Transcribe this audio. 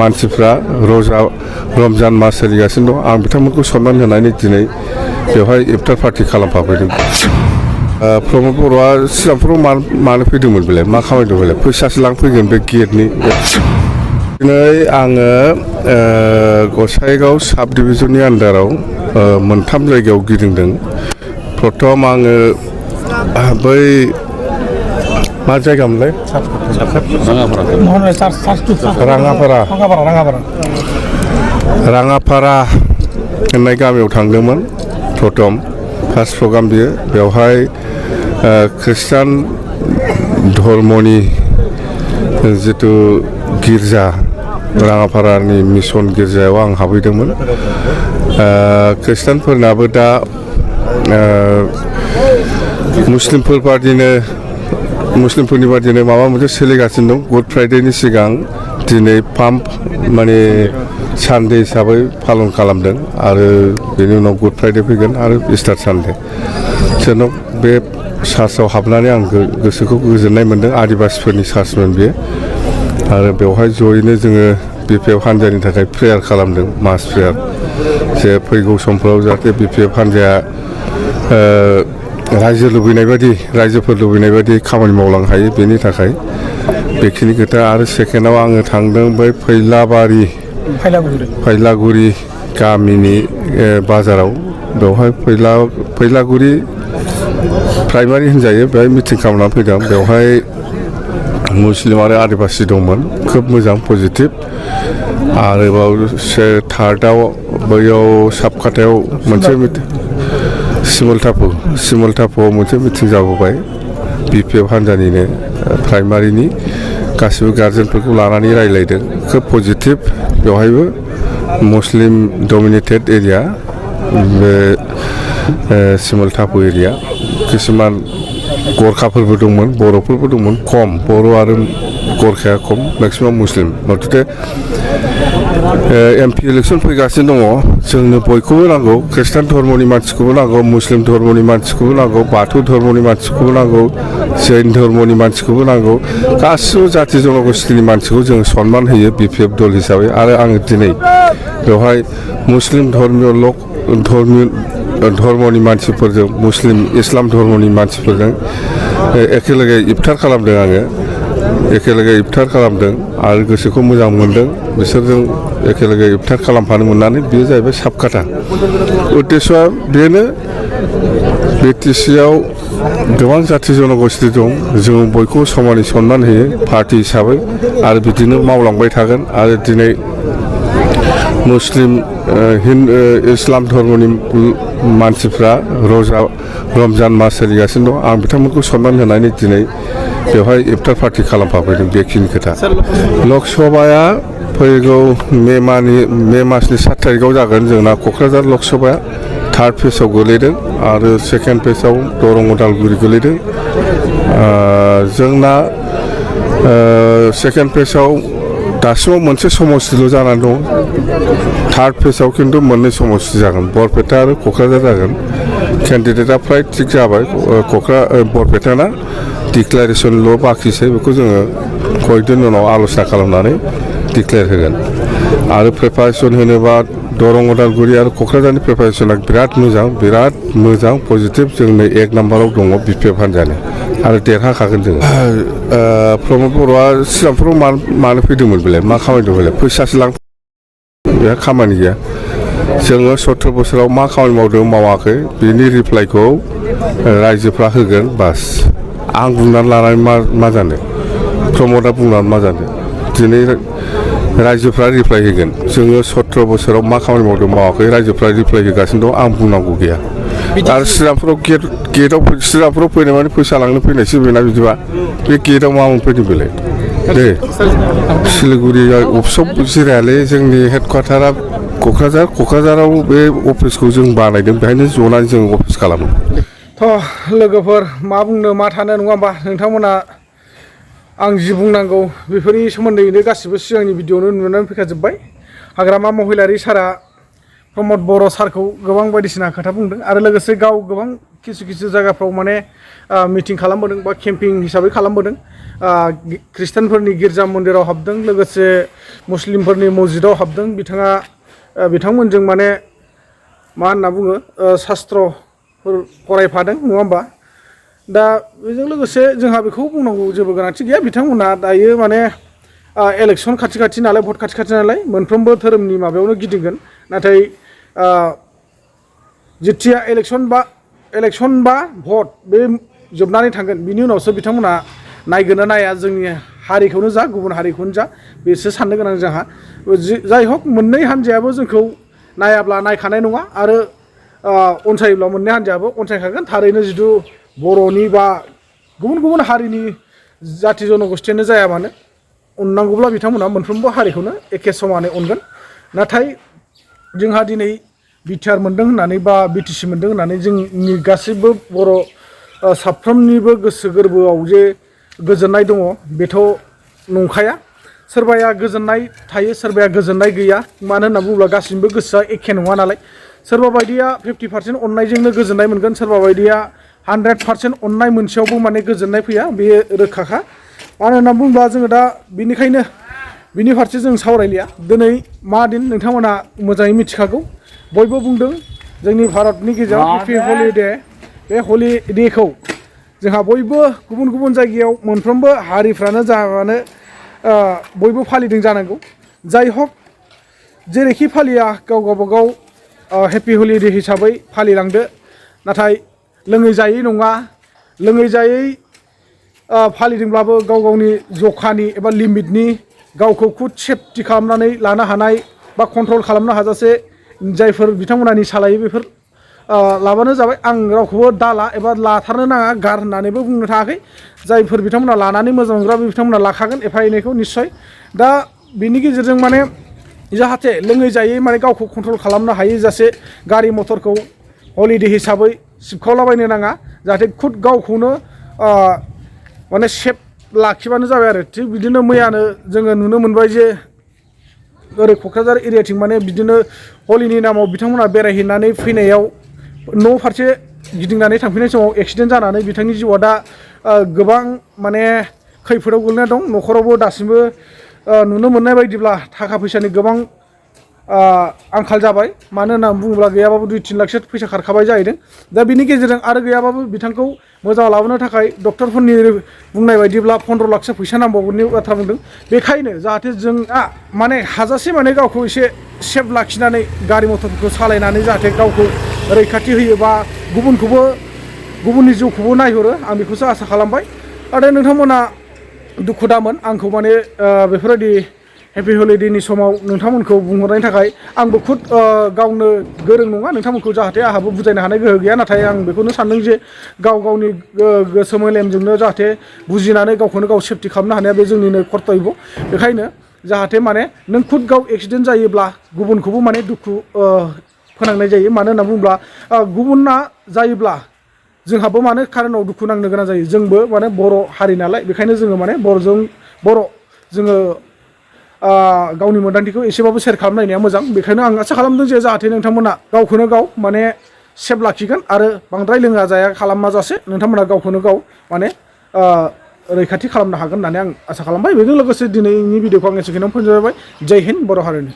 मानसिफ्रा रमजान मास सोलिगासिनो दं आं बिथांमोनखौ सनमान होनानै दिनै बेवहाय इफ्तार पार्टि खालामफाफैदों। प्रमद बर'आ श्रीरामपुराव मानो फैदोंमोन बेलाय मा खामानि दं बेलाय फैसासो लांफैगोन बे गेटनि। दिनै आङो गसाइगाव साब डिभिजननि आन्दाराव मोनथाम जायगायाव गिदिंदों। प्रथम आङो बै मा जायगामोनलाय राङापारा होननाय गामियाव थांदोंमोन। प्रथम फार्स्ट प्रग्राम बियो बेवहाय ख्रिस्टान धर्मनि जिथु गिर्जा राङापारानि मिसन गिर्जायाव आं हाबहैदोंमोन। ख्रिस्टानफोरनाबो दा मुस्लिमफोरनि बादिनो माबा मोनसे सोलिगासिनो दं। गुड फ्राइडेनि सिगां दिनै पाम्प माने सानडे हिसाबै पालन खालामदों आरो बेनि उनाव गुड फ्राइडे फैगोन आरो इस्टार सानडे। जोंनाव बे चार्चआव हाबनानै आं गोसोखौ गोजोननाय मोन्दों। आदिबासिफोरनि चार्चमोन बेयो आरो बेवहाय जयैनो जोङो BPF हान्जानि थाखाय प्रेयार खालामदों मास प्रेयार जे फैगौ समफ्राव जाहाथे BPF हान्जाया रायजोफोर लुबैनाय बायदि खामानि मावलांनो हायो बेनि थाखाय बेखिनि खोथा। आरो सेकेन्डआव आङो थांदों बै फैलागुरि गामिनि बाजाराव बेवहाय फैलागुरि प्राइमारि होनजायो बेवहाय मिटिं खालामनानै फैदों। बेवहाय मुस्लिम आरो आदिबासि दंमोन खोब मोजां पजिटिभ। आरोबाव थार्डआव बैयाव साबखाथायाव मोनसे सिमलटापुआव मोनसे मिटिं जाबोबाय BPF हान्जानिनो प्राइमारिनि गासिबो गार्जेनफोरखौ लानानै रायज्लायदों खोब पजिटिभ। बेवहायबो मुस्लिम डमिनेटेड एरिया बे सिमलटापु एरिया किसुमान गरखाफोरबो दंमोन बर'फोरबो दंमोन खम बर' आरो गरखाया खम मेक्सिमाम मुस्लिम। मथथे MP इलेक्सन फैगासिनो दङ जोंनो बयखौबो नांगौ ख्रिस्टान धर्मनि मानसिखौबो नांगौ मुस्लिम धर्मनि मानसिखौबो नांगौ बाथौ धर्मनि मानसिखौबो नांगौ जैन धर्मनि मानसिखौबो नांगौ गासिबो जाथि जनगोष्ठीनि मानसिखौ जों सनमान होयो BPF दल हिसाबै। आरो आङो दिनै बेवहाय मुस्लिम धर्मनि मानसिफोरजों इस्लाम धर्मनि मानसिफोरजों एखेलगे इफ्तार खालामदों आरो गोसोखौ मोजां मोनदों बिसोरजों एखेलगे इफ्तार खालामफानो मोननानै बेयो जाहैबाय साबकाथा। उद्देश्यआ बेनो BTCआव गोबां जाथि जनगोष्ठी दं जों बयखौबो समानै सनमान होयो पार्टि हिसाबै आरो बिदिनो मावलांबाय थागोन। आरो दिनै इस्लाम धर्मनि मानसिफ्रा रमजान मास सोलिगासिनो दं आं बिथांमोनखौ सनमान होनानै दिनै बेवहाय इफ्तार पार्टि खालामफाफैदों बेखिनि खोथा। लक सभाया फैगौ मे मासनि 7 तारिखआव जागोन। जोंना क'क्राझार लक सभाया थार्ड फेजआव गोलैदों आरो सेकेन्ड फेजआव दरं उदालगुरि गोलैदों। जोंना सेकेन्ड फेजआव दासिमाव मोनसे समस्थिल' जानानै दं। थार्ड फेजआव खिन्थु मोननै समस्ति जागोन बरपेटा आरो क'क्राझार जागोन। केन्डिडेटआ फ्राय थिग जाबाय बरपेटाना डिक्लारेसनल' बाखिसै बेखौ जोङो कयदिन उनाव आल'सना खालामनानै डिक्लेयार होगोन। आरो प्रिपारेसन होनोबा दरं उदालगुरि आरो क'क्राझारनि प्रिपारेसना बिराद मोजां पजिटिभ। जोंनो 1 नाम्बाराव दङ BPF हान्जानि आरो देरहाखागोन जोङो। प्रमद बर'आ श्रीरामपुराव मानो फैदोंमोन बेलाय मा खामानि दं बेलाय फैसासो बेहा खामानि गैया। जोङो 70 बोसोराव मा खामानि मावदों मावाखै बेनि रिप्लाइखौ रायजोफ्रा होगोन बास। आं बुंनानै लानानै मा जानो प्रमदआ बुंनानै मा जानो दिनै रायजोफ्रा रिप्लाइ होगोन। जोङो 70 बोसोराव मा खामानि मावदों मावाखै रायजोफ्रा रिप्लाइ होगासिनो दं आं बुंनांगौ गैया। आरो श्रीरामपुराव फैनाय माने फैसा लांनो फैनायसो बेना बिदिबा बे गेटआव मा मोनफैदों बेलाय दे सिलिगुरि अफिसाव जिरायालै जोंनि हेडक्वार्टारा क'क्राझाराव बे अफिसखौ जों बानायदों बेहायनो जनानै जों अफिस खालामो। लोगोफोर मा बुंनो मा थानो नङा होमबा नोंथांमोना आं जि बुंनांगौ बेफोरनि सोमोन्दैनो गासिबो सिगांनि भिडिअ'नो नुनानै फैखाजोब्बाय। हाग्रामा महिलारि सारा प्रमद बर' सारखौ गोबां बायदिसिना खोथा बुंदों आरो लोगोसे गाव गोबां किसु जायगाफ्राव माने मिटिं खालामबोदों बा केम्पिं हिसाबै खालामबोदों ख्रिस्टानफोरनि गिर्जा मन्दिराव हाबदों लोगोसे मुस्लिमफोरनि मस्जिदाव हाबदों बिथांमोनजों माने मा होनना बुङो शास्त्रफोर फरायफादों नङा होमबा दा बेजों लोगोसे जोंहा बेखौ बुंनांगौ जेबो गोनांथि गैया बिथांमोना दायो माने इलेक्सन खाथि नालाय भट खाथि नालाय मोनफ्रोमबो धोरोमनि माबायावनो गिदिंगोन नाथाय जेथिया इलेक्सन बा भट बे जोबनानै थांगोन बिनि उनावसो बिथांमोना नायगोन ना नाया जोंनि हारिखौनो जा गुबुन हारिखौनो जा बेसो साननो गोनां जोंहा जाय हक मोननै हान्जायाबो जोंखौ नायाब्ला नायखानाय नङा आरो अनसायोब्ला मोननै हान्जायाबो अनसायखागोन थारैनो जिथु बर'नि बा गुबुन हारिनि जाथि जनगोष्ठियानो जाया मानो अननांगौब्ला बिथांमोना मोनफ्रोमबो हारिखौनो एखे समानै अनगोन नाथाय जोंहा दिनै बिटिआर मोनदों होननानै बा बिटिसि मोनदों होननानै जोंनि गासैबो बर' साफ्रोमनिबो गोसो गोरबोआव जे गोजोननाय दङ बेथ' नंखाया सोरबाया गोजोननाय थायो सोरबाया गोजोननाय गैया मानो होनना बुङोब्ला गासिनिबो गोसोआ एखे नङा नालाय सोरबा बायदिया 50% अननायजोंनो गोजोननाय मोनगोन सोरबा बायदिया 100% अननाय मोनसेयावबो माने गोजोननाय फैया बेयो रोखाखा मानो होनना बुङोब्ला जोङो दा बिनिखायनो बिनि फारसे जों सावरायलिया दिनै मा दिन नोंथांमोना मोजाङै मिथिखागौ बयबो बुंदों जोंनि भारतनि गेजेराव हेपि हलिडे बे हलिडेखौ जोंहा बयबो गुबुन जायगायाव मोनफ्रोमबो हारिफ्रानो जानो बयबो फालिदों जानांगौ जाय हक जेरैखि फालिया गावबागाव हेपि हलिडे हिसाबै फालिलांदो नाथाय लोङै जायै नङा लोङै जायै फालिदोंब्लाबो गावनि जखानि एबा लिमिटनि गावखौ खुद सेफटि खालामनानै लानो हानाय बा कन्ट्रल खालामनो हाजासे जायफोर बिथांमोना निसा लायो बेफोर लाबानो जाबाय आं रावखौबो दाला एबा लाथारनो नाङा गार होननानैबो बुंनो थाङाखै जायफोर बिथांमोना लानानै मोजां मोनग्रा बिथांमोना लाखागोन एफा एनैखौ निस्सय दा बिनि गेजेरजों माने जाहाथे लोङै जायै माने गावखौ कन्ट्रल खालामनो हायै जासे गारि मथरखौ हलिडे हिसाबै सिबखावलाबायनो नाङा जाहाथे खुद गावखौनो माने सेफ लाखिबानो जाबाय आरो थिग बिदिनो मैयानो जोङो नुनो मोनबाय जे ओरै क'क्राझार एरियाथिं माने बिदिनो हलिनि नामाव बिथांमोना बेरायहैनानै फैनायाव न' फारसे गिदिंनानै थांफिननाय समाव एक्सिडेन्ट जानानै बिथांनि जिउआ दा गोबां माने खैफोदाव गोलैना दं न'खरावबो दासिमबो नुनो मोननाय बायदिब्ला थाखा फैसानि गोबां आंखाल जाबाय मानो होननानै बुङोब्ला गैयाबाबो 2-3 लाखसो फैसा खारखाबाय जाहैदं दा बिनि गेजेरजों आरो गैयाबाबो बिथांखौ मोजां लाबोनो थाखाय डक्टरफोरनि बुंनाय बायदिब्ला 15 लाखसो फैसा नांबावगोननि बाथ्रा बुंदों बेखायनो जाहाथे जोंहा माने हाजासे माने गावखौ एसे सेफ लाखिनानै गारि मथरफोरखौ सालायनानै जाहाथे गावखौ रैखाथि होयो बा गुबुननि जिउखौबो नायहरो आं बेखौसो आसा खालामबाय आरो नोंथांमोना दुखु दामोन आंखौ माने बेफोरबायदि हेपि हलिडेनि समाव नोंथांमोनखौ बुंहरनायनि थाखाय आंबो खुद गावनो गोरों नङा नोंथांमोनखौ जाहाथे आंहाबो बुजायनो हानाय गोहो गैया नाथाय आं बेखौनो सानदों जे गावनि गोसो मेलेमजोंनो जाहाथे बुजिनानै गावखौनो गाव सेफटि खालामनो हानाया बे जोंनिनो कर्तब्य बेखायनो जाहाथे माने नों खुद गाव एक्सिडेन्ट जायोब्ला गुबुनखौबो माने दुखु फोनांनाय जायो मानो होनना बुङोब्ला गुबुना जायोब्ला जोंहाबो माने खारनाव दुखु नांनो गोनां जायो जोंबो माने बर' हारि नालाय बेखायनो जोङो माने बर' जोङो गावनि मोन्दांथिखौ एसेबाबो शेयार खालामनाया मोजां बेखायनो आं आसा खालामदों जे जाहाथे नोंथांमोना गावखौनो गाव माने सेफ लाखिगोन आरो बांद्राय लोङा जाया खालामा जासे नोंथांमोना गावखौनो गाव माने रैखाथि खालामनो हागोन होननानै आं आसा खालामबाय बेजों लोगोसे दिनैनि भिडिअखौ आं एसेखिनियावनो फोजोबबाय जय हिन्द बर' हारिनि